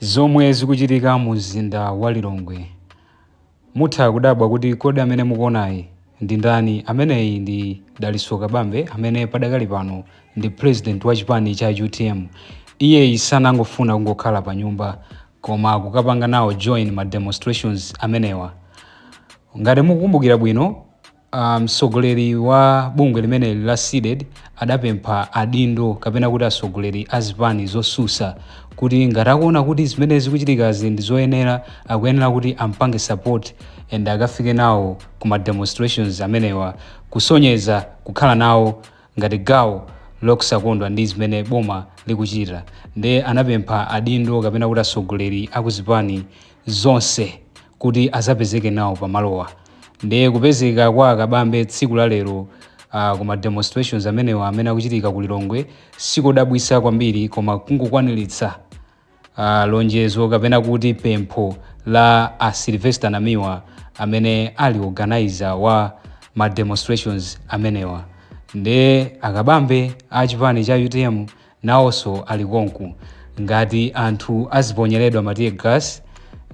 Zomwe zikuchitika mu mzinda wa Lilongwe. Mutha kudabwa kuti kodi amene mukuonayi ndi ndani? Ameneyi ndi Dalitso Kabambe amene padakali pano ndi president wa chipani cha UTM. Iyeyi sanangofuna kungokhala pa nyumba koma kukapanga nawo join ma demonstrations amenewa. Ngati mukukumbukira bwino, mtsogoleri wa bungwe limeneli la CDEDI adapempha adindo kapena kuti atsogoleri a zipani zosusa kuti ngati akuona kuti zimene zikuchitikazi ndi zoyenera, akuyenera kuti ampange support and akafike nawo ku ma demonstrations amenewa kusonyeza kukhala nawo ngati gawo lokusakondwa ndi zimene boma likuchita. Nde anapempha adindo kapena kuti atsogoleri akuzipani zonse kuti azapezeke nawo pamalowa. Ndiye kupezeka kwa Akabambe tsiku la lero kuma demonstrations amenewa amene akuchitika ku Lilongwe sikodabwitsa kwambiri koma kungokwaniritsa lonjezo kapena kuti pempho la a Sylvester Namiwa amene ali organizer wa ma demonstrations amenewa. Ndiye Akabambe a chipani cha UTM nawonso ali konku. Ngati anthu aziponyeredwa ma tear gas,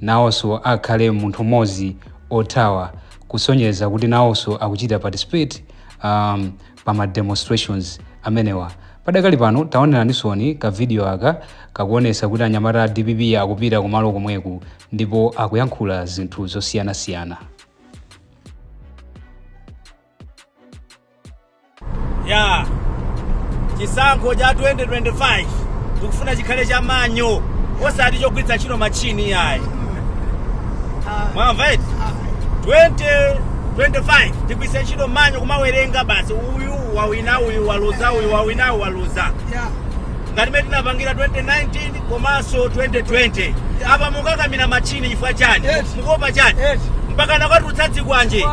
nawonso akhale munthu mmodzi othawa kusonyeza kuti nawonso akuchita participate pa ma demonstrations amenewa. Padakali pano taoneranisoni ka video aka kakuonesa kuti anyamata a DPP akupita kumalo komweku ndipo akuyankhula zinthu zosiyanasiyana. Ya chisankho cha 2025 tikufuna chikhale cha manual, osati chogwiritsa ntchito machini ayi. Mwamva eti? 2025 tigwiritse ntchito manual, kumawerenga basi, uyu wawina, uyu waluza, uyu wawina, uyu waluza, ngati mmene tinapangira 2019 komanso 2020. Apa mukakamira machini chifukwa chani? Mukuopa chani? Mpaka nakatulutsa dzikwanje,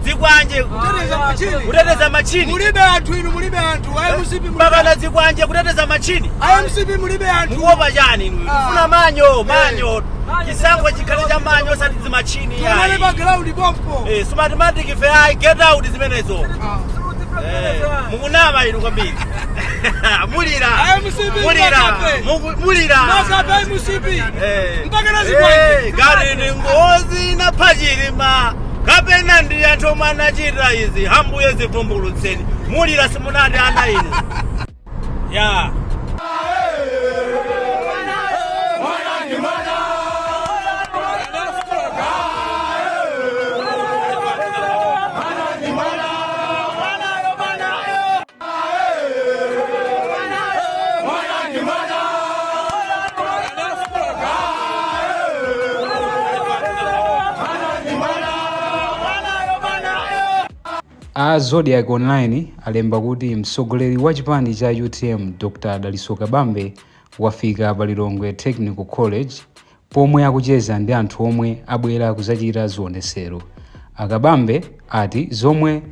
dzikwanje Kuteteza machini. Kuteteza machini. Mulibe anthu inu, mulibe anthu. MCP mulibe. Mpaka na dzikwanje kuteteza machini. MCP mulibe anthu. Mukuopa chani inu? Ah. Kufuna manual, manual. Chisankho chikhale cha manual, osati zimachini. Tionane Ayi. pa ground pompo. Smartmatic ife ayi, get out zimenezo. Mukunama inu kwambiri, mulira. MCP Mulira. makape. Mulira. Makape MCP. Mpaka na zikwanje. Ngati ndi ngozi inapha Chilima kapena ndi anthu omwe anachita izi, Ambuye zivumbulutseni. Mulira, simunati ana inu ya. A Zodiak Online alemba kuti mtsogoleri wa chipani cha UTM Dr Dalitso Kabambe wafika pa Lilongwe Technical College pomwe akucheza ndi anthu omwe abwera kuzachita zionesero. A Kabambe ati zomwe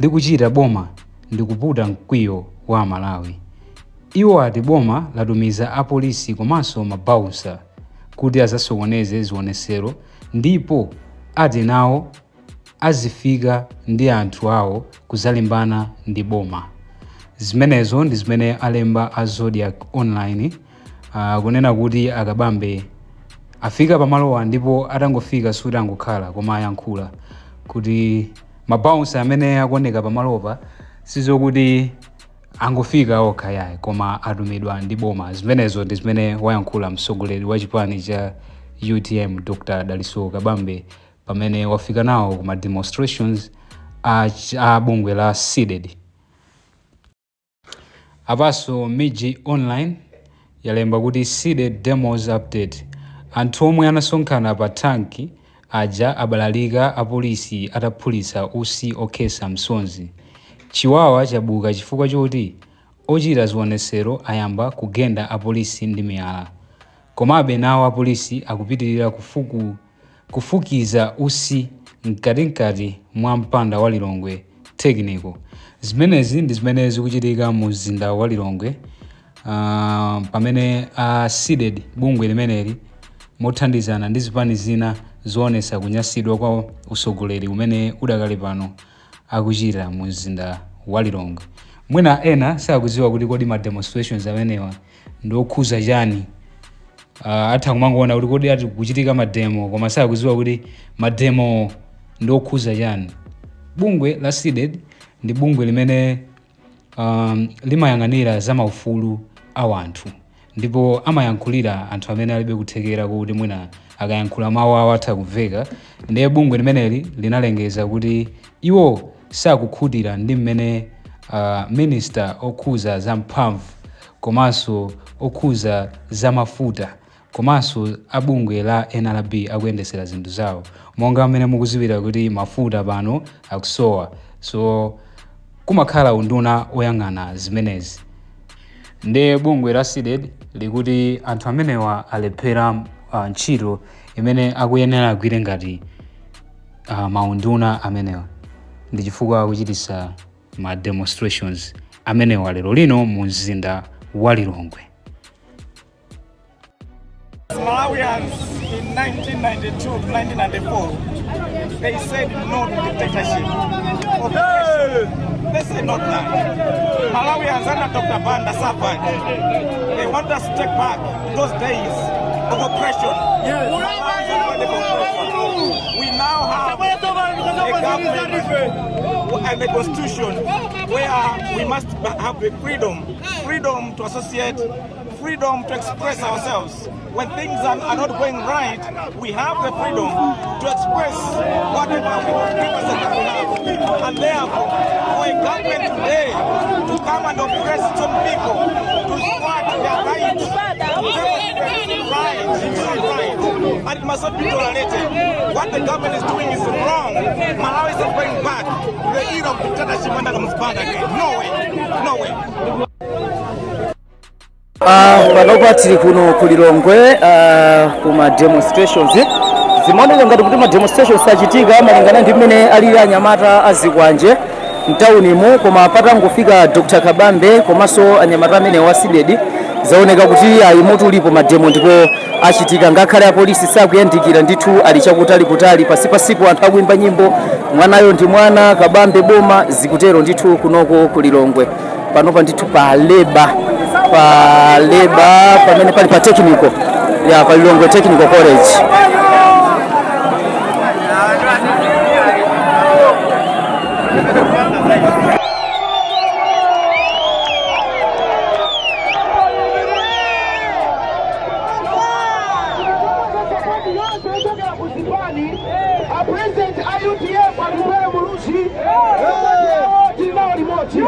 likuchita boma ndi kuputa mkwiyo wa Amalawi. Iwo ati boma latumiza apolisi komanso mabouncer kuti azasokoneze zionesero ndipo ati nawo azifika ndi anthu awo kuzalimbana ndi boma. Zimenezo ndi zimene alemba a Zodiak Online, kunena kuti Akabambe afika pamalowa ndipo atangofika suti angokhala koma ayankhula kuti mabouncer amene akuoneka pamalopa sizokuti angofika okha yayi koma atumidwa ndi boma. Zimenezo ndi zimene wayankhula mtsogoleri wa chipani cha UTM Dr Dalitso Kabambe pamene wafika nawo kuma demonstrations a bungwe la CDEDI. Apaso Miji Online yalemba kuti CDEDI demos update: anthu omwe anasonkhana pa tanki aja abalalika apolisi ataphulitsa utsi okhetsa msozi. Chiwawa chabuka chifukwa choti ochita zionesero ayamba kugenda apolisi ndi miyala. Komabe nawo apolisi akupitirira kufukiza utsi mkatikati mwa mpanda wa Lilongwe Technical. Zimenezi ndi zimene zikuchitika mu mzinda wa Lilongwe pamene a CDEDI, bungwe limeneli mothandizana ndi zipani zina zoonetsa kunyansidwa kwa usogoleri umene udakali pano akuchita mu mzinda wa Lilongwe. Mwina ena sakudziwa kuti kodi ma demonstrations amenewa ndi okhuza chani. Atha kumangoona kuti kodi ati kuchitika mademo, koma sakudziwa kuti mademo ndi okhuza chani. Bungwe la CDEDI ndi bungwe limene limayang'anira za maufulu a wanthu, ndipo amayankhulira anthu amene alibe kuthekera kuti mwina akayankhula mawu awo atha kumveka. Ndiye bungwe limeneli linalengeza kuti iwo sakukhutira ndi mmene minister okhuza za mphamvu komanso okhuza za mafuta komanso abungwe la NRB akuyendesera zinthu zawo, monga mmene mukuziwira kuti mafuta pano akusowa, so kumakhala unduna oyang'ana zimenezi. Ndiye bungwe la CDEDI likuti anthu amenewa alephera ntchito imene akuyenera agwire ngati maunduna amenewa, ndi chifukwa akuchitisa ma demonstrations amenewa lero lino mu mzinda wa Lilongwe. Malawians in 1992 to 1994, they said no to dictatorship. Oppression. They said not that. Malawians under Dr. Banda suffered. They want us to take back those days of oppression. Malawians are ready for oppression. We now have a government and a constitution where we must have the freedom, freedom to associate, freedom to express ourselves. When things are not going right, we have the freedom to express whatever grievances that we have. And therefore, for a government today to come and oppress some people, to thwart their right, right, it's not right, and it must not be tolerated. What the government is doing is wrong. Malawi is not going back to the era of dictatorship under Kamuzu Banda again. No way, no way. Panopa tili kuno ku Lilongwe kuma demonstrations. Zimaoneka ngati kuti ma demonstrations achitika malingana ndi mmene alili anyamata azikwanje mtaunimu, koma patangofika Dr Kabambe komanso anyamata amene wa CDEDI, zaoneka kuti ayi, moto ulipo, mademo ndipo achitika, ngakhale apolisi sakuyandikira ndithu, ali chakutali kutali pasipasipo. Anthu akuimba nyimbo, "Mwanayo ndi mwana, Kabambe boma," zikutero ndithu kunoko ku Lilongwe. Panopa ndithu pa Leba pamene pali pa technical ya pa Lilongwe Technical College. Yonse yochokera ku zipani, a president a UDF, Atupele Muluzi, tili nawo limodzi.